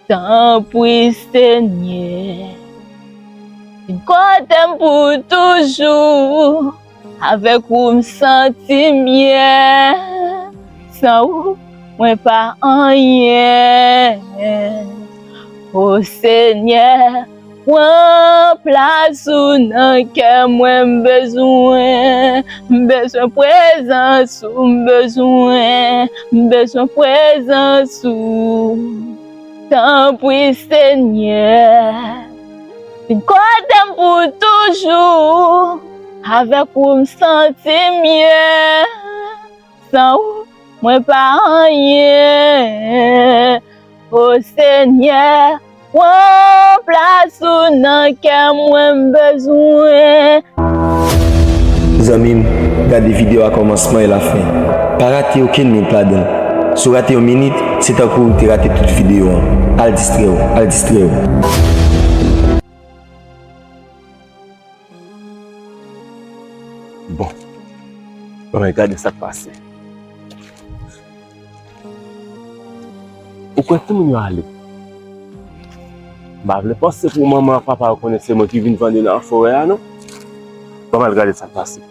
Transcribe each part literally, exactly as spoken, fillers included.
Tanpri, Senyè, vin kote m pou toujou. Avèk ou, m santi m byen. San ou, mwen pa anyen. O Senyè, pran plas ou nan kè mwen, m bezwen, m bezwen prezans ou, m bezwen, m bezwen prezans ou. Tanpri, Senyè, vin kote m pou toujou. Avèk ou, m santi m byen. San ou, mwen pa anyen. O Senyè, pran plas ou nan kè mwen, m bezwen. Zanmi m, gade videyo a kòmansman e lafen. Pa rate okenn minit ladan l. Si w rate yon minit, se tankou w te rate tout videyo an. Al distrè w, al distrè w. Bon, bon, gade sa k pase. Ou kwè timoun yo ale? M pa vle panse pou manman ak papa yo konnen se mwen ki vin vann yo nan forè a, non. Ban m al gade sa k pase.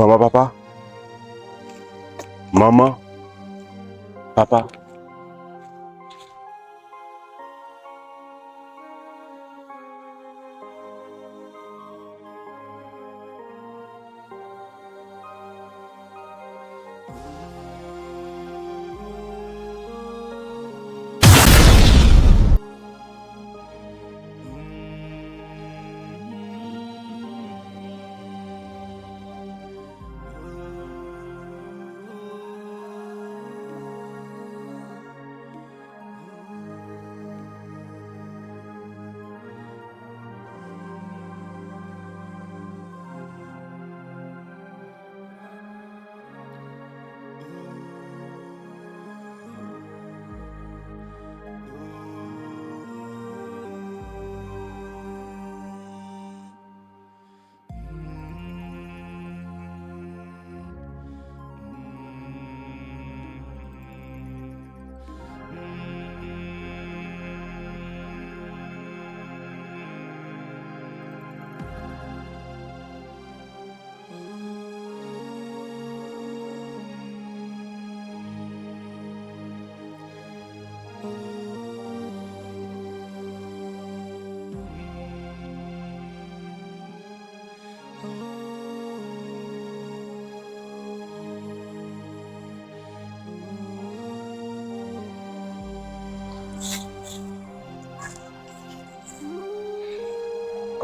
Manman, papa. Manman, papa.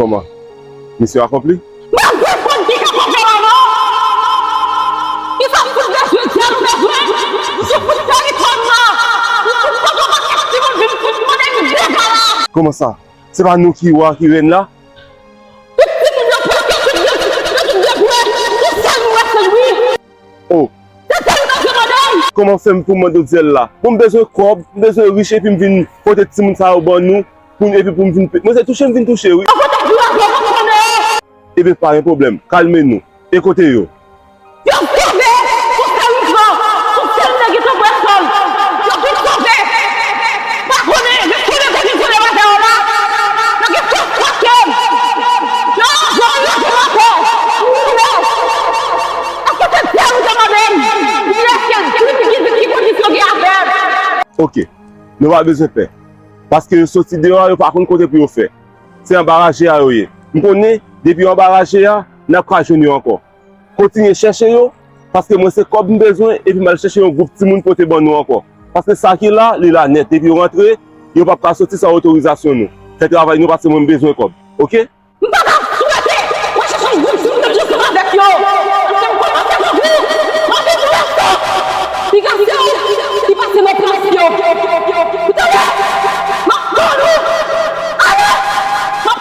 Kòman? Misyon akonpli? Mwen gen kòb ki ka fè la non! Kisa m fout bezwen dyòl ou bezwen? Misye fout fè li kòb nan! Ou fout pote yon pakèt timoun vin fout mande m dega la! Kòman sa? Se pa nou ki wa ki rèn la? Tout timoun yo pran kè tout yo tout yo tout yo vre. Tout sèl nou wè se lwi. Oh. Se sèl nou bezwen madanm. Kòman fè m pou m mande w dyòl la? Bon, m bezwen kòb, m bezwen rich epi m vin pote timoun sa yo ban nou, pou m, epi pou m vin pe-, mwen se touche m vin touche wi. An pote pou yo vre, mwen konnen. Ebyen pa gen pwoblèm, kalme nou. E kote yo? Yo sove! Sou sèl ou pran, sou sèl nèg yo t anvoye sòl. Yo vin sove! Pa konnen, men konnen te gen konnen matè yo la. Yo gen fòs twa kè m. Yo, yo, yo, yo, yo, yo. Èske se sèl ou te mande m? Di èske, di ki, ki, ki kondisyon gen avè m? Oke, nou pa bezwen pè. Paske yo soti deyò a, yo pa konn kote pou yo fè. Se anba raje a yo ye. M konnen, depi yo anba raje a, n ap ka jwenn yo ankò. Kontinye chèche yo, paske mwen se kòb m bezwen, epi m al chèche yon gwoup timoun pote ban nou ankò. Paske sa ki la, li la nèt. Depi yo rantre, yo p ap ka soti san otorizasyon nou. Fè travay nou, paske mwen m bezwen kòb. Oke? M pa ka swete wè chèche yon gwoup timoun ap ansanm avèk yo. Paske m kòmanse konprann, m anvi di w yon sòt. Piga se ou ki pase nan plas yo. Ou tande? M ap ban nou. Ale! M ap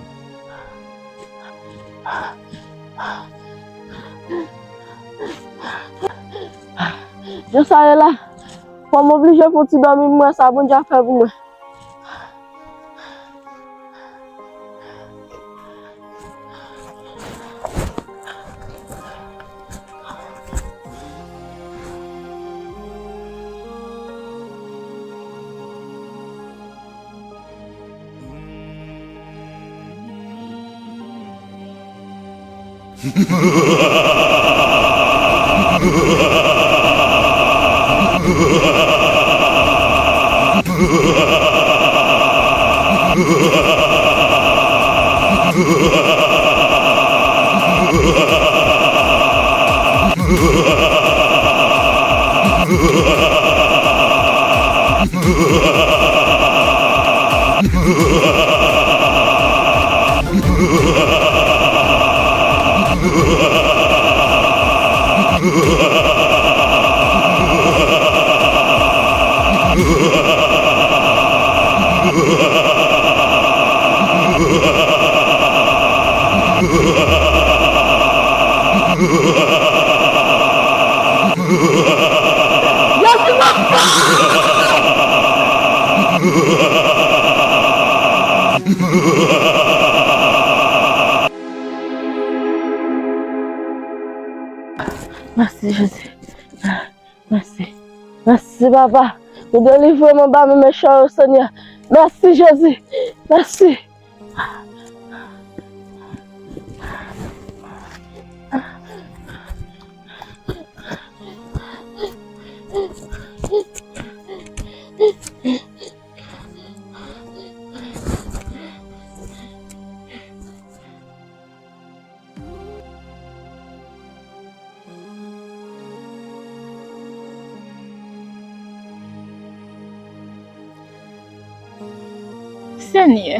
Jan sa ye la, fò m oblije fè yon ti dòmi, m wè sa Bondye ap fè pou mwen. Mèsi, Jezi. Mèsi. Mèsi, Papa. Ou delivre m anba men mechan yo, Senyè. Mèsi, Jezi. Mèsi. Senyè,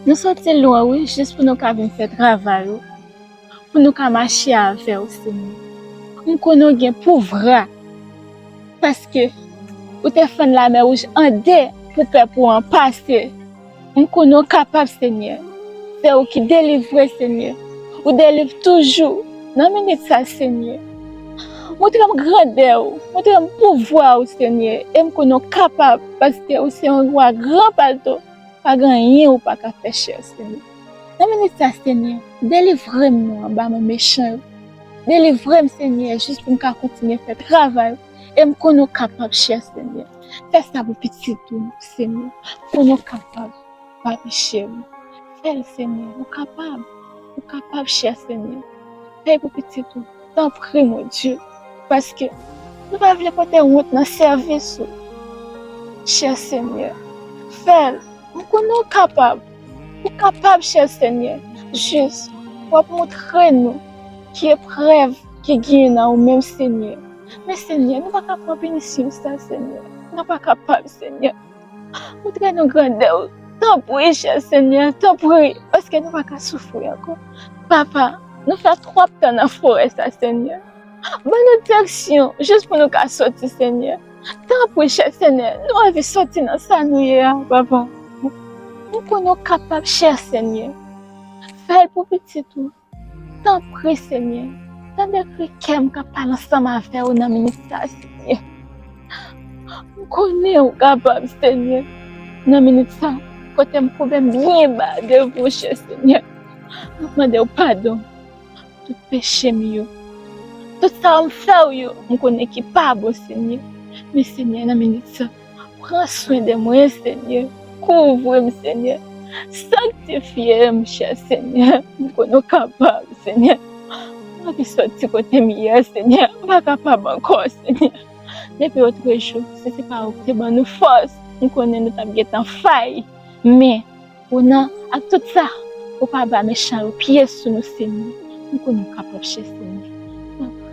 nou soti lwen, wi, jis pou nou ka vin fè travay ou, pou nou ka mache avè w, Senyè. M konnen w gen pouvwa, paske ou te fann Lamè Wouj an de pou pèp ou an pase. M konnen w kapab, Senyè. Se ou ki delivre, Senyè. Ou delivre toujou. Nan minit sa, Senyè, montre m grandè w, montre m pouvwa w, Senyè. E m konnen w kapab, paske ou se yon wa gran pato. Pa gen anyen ou pa ka fè, chè Senyè. Nan minit sa, Senyè, delivre m non anba men mechan yo. Delivre m, Senyè, jis pou m ka kontinye fè travay ou. E m konnen w kapab, chè Senyè. Fè sa pou pitit ou, Senyè. M konnen w kapab, papi cheri. Fè l, Senyè. Ou kapab. Ou kapab, chè Senyè. Fè l pou pitit ou. Tanpri, mon Dye. Paske nou pa vle pote wont nan sèvis ou. Chè Senyè, fè l. M konnen w kapab. Ou kapab, chè Senyè. Jis, w ap montre nou ki eprèv ki genyen nan ou menm, Senyè. Men, Senyè, nou pa ka pran pinisyon sa, Senyè. Nou pa kapab, Senyè. Montre nou grandè w. Tanpri, chè Senyè, tanpri, paske nou pa ka soufri ankò. Papa, nou fè twòp tan nan forè sa, Senyè. Ban nou direksyon, jis pou nou ka soti, Senyè. Tanpri, chè Senyè, nou anvi soti nan sa nou ye a, Papa. M konnen w kapab, chè Senyè. Fè l pou pitit ou. Tanpri, Senyè, tande kri kè m k ap pale ansanm avè w nan minit sa, Senyè. M konnen ou kapab, Senyè. Nan minit sa, kote m koube m byen ba devan w, chè Senyè, m ap mande w padon. Tout peche m yo, tout sa m fè w yo, m konnen ki pa bon, Senyè. Men, Senyè, nan minit sa, pran swen de mwen, Senyè. Kouvri m, Senyè. Sanktifye m, chè Senyè. M konnen w kapab, Senyè. M anvi soti kote m ye a, Senyè. M pa kapab ankò, Senyè. Depi otrejou, si se pa ou ki te ban nou fòs, m konnen nou t ap gentan fay. Men, kounye a, ak tout sa, ou pa ba mechan yo pye sou nou, Senyè. M konnen w kapab, chè Senyè. Tanpri.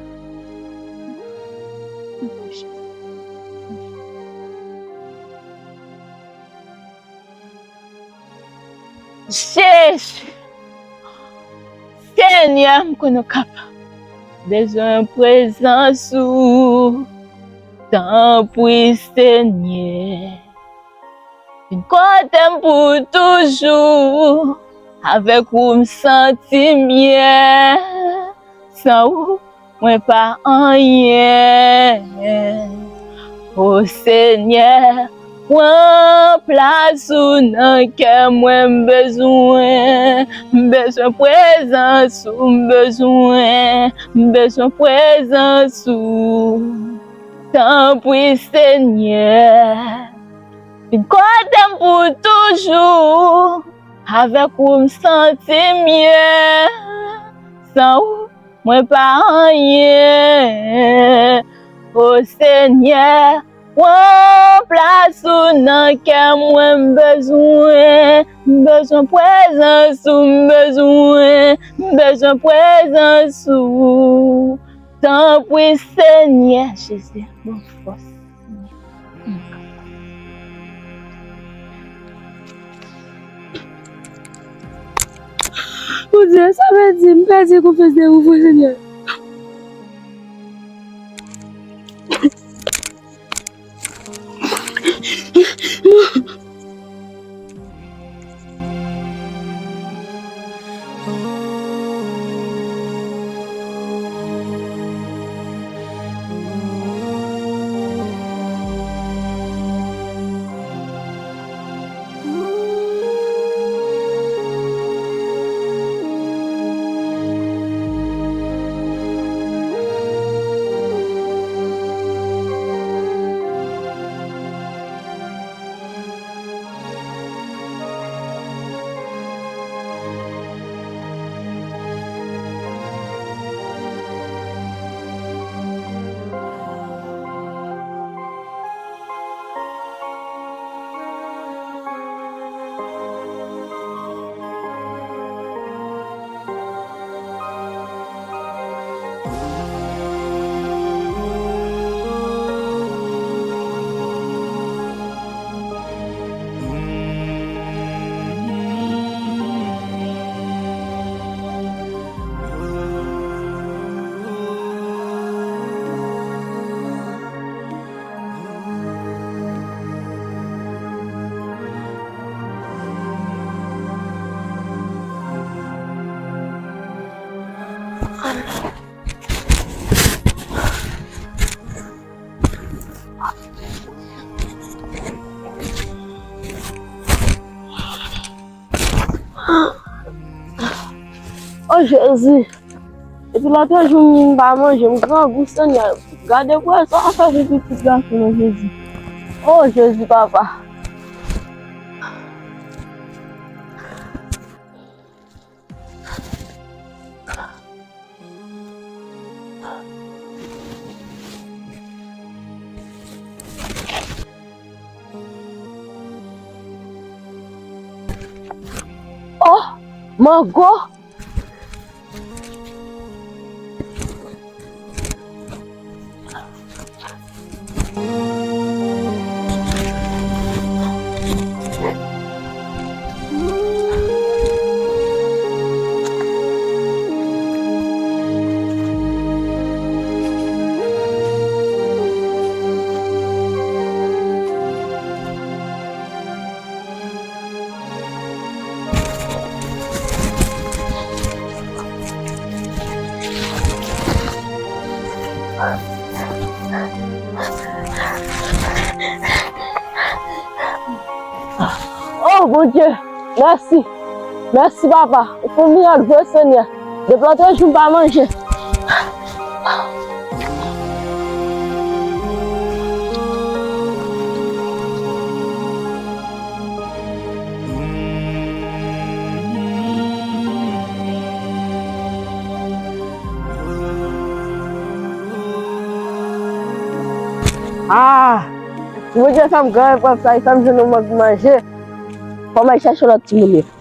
Tanpri, chè Senyè. Jezi! Senyè, m konnen w kapab. Bezwen prezans ou. Tanpri, Senyè. Vin kote m pou toujou. Avèk ou m santi m byen. San ou, mwen pa anyen. O Senyè, pran plas ou nan kè mwen, m bezwen, m bezwen prezans ou, m bezwen, m bezwen prezans ou. Tanpri, Senyè, vin kote m pou toujou. Avèk ou, m santi m byen. San ou, mwen pa anyen. O Senyè, pran plas ou nan kè mwen, m bezwen, m bezwen prezans ou, m bezwen, m bezwen prezans ou. Tanpri, Senyè Jezi, ban m fòs. Bondye, sa vle di m pèdi konfyans nan ou, Senyè. O Jezi, depi lòt jou m pa manje, m grangou, Senyè. Gade pou sa w fè pou pitit gason nan, Jezi. O Jezi, papa. Oh, mango! Oh, Bondye, mèsi. Mèsi, papa. Ou fè yon mirak vre, Senyè. Depi lòt jou m pa manje. Ah! Si Bondye fè m gran e pwòp sa, e fè m jwenn yon manje. Fò m al chache lòt timoun yo.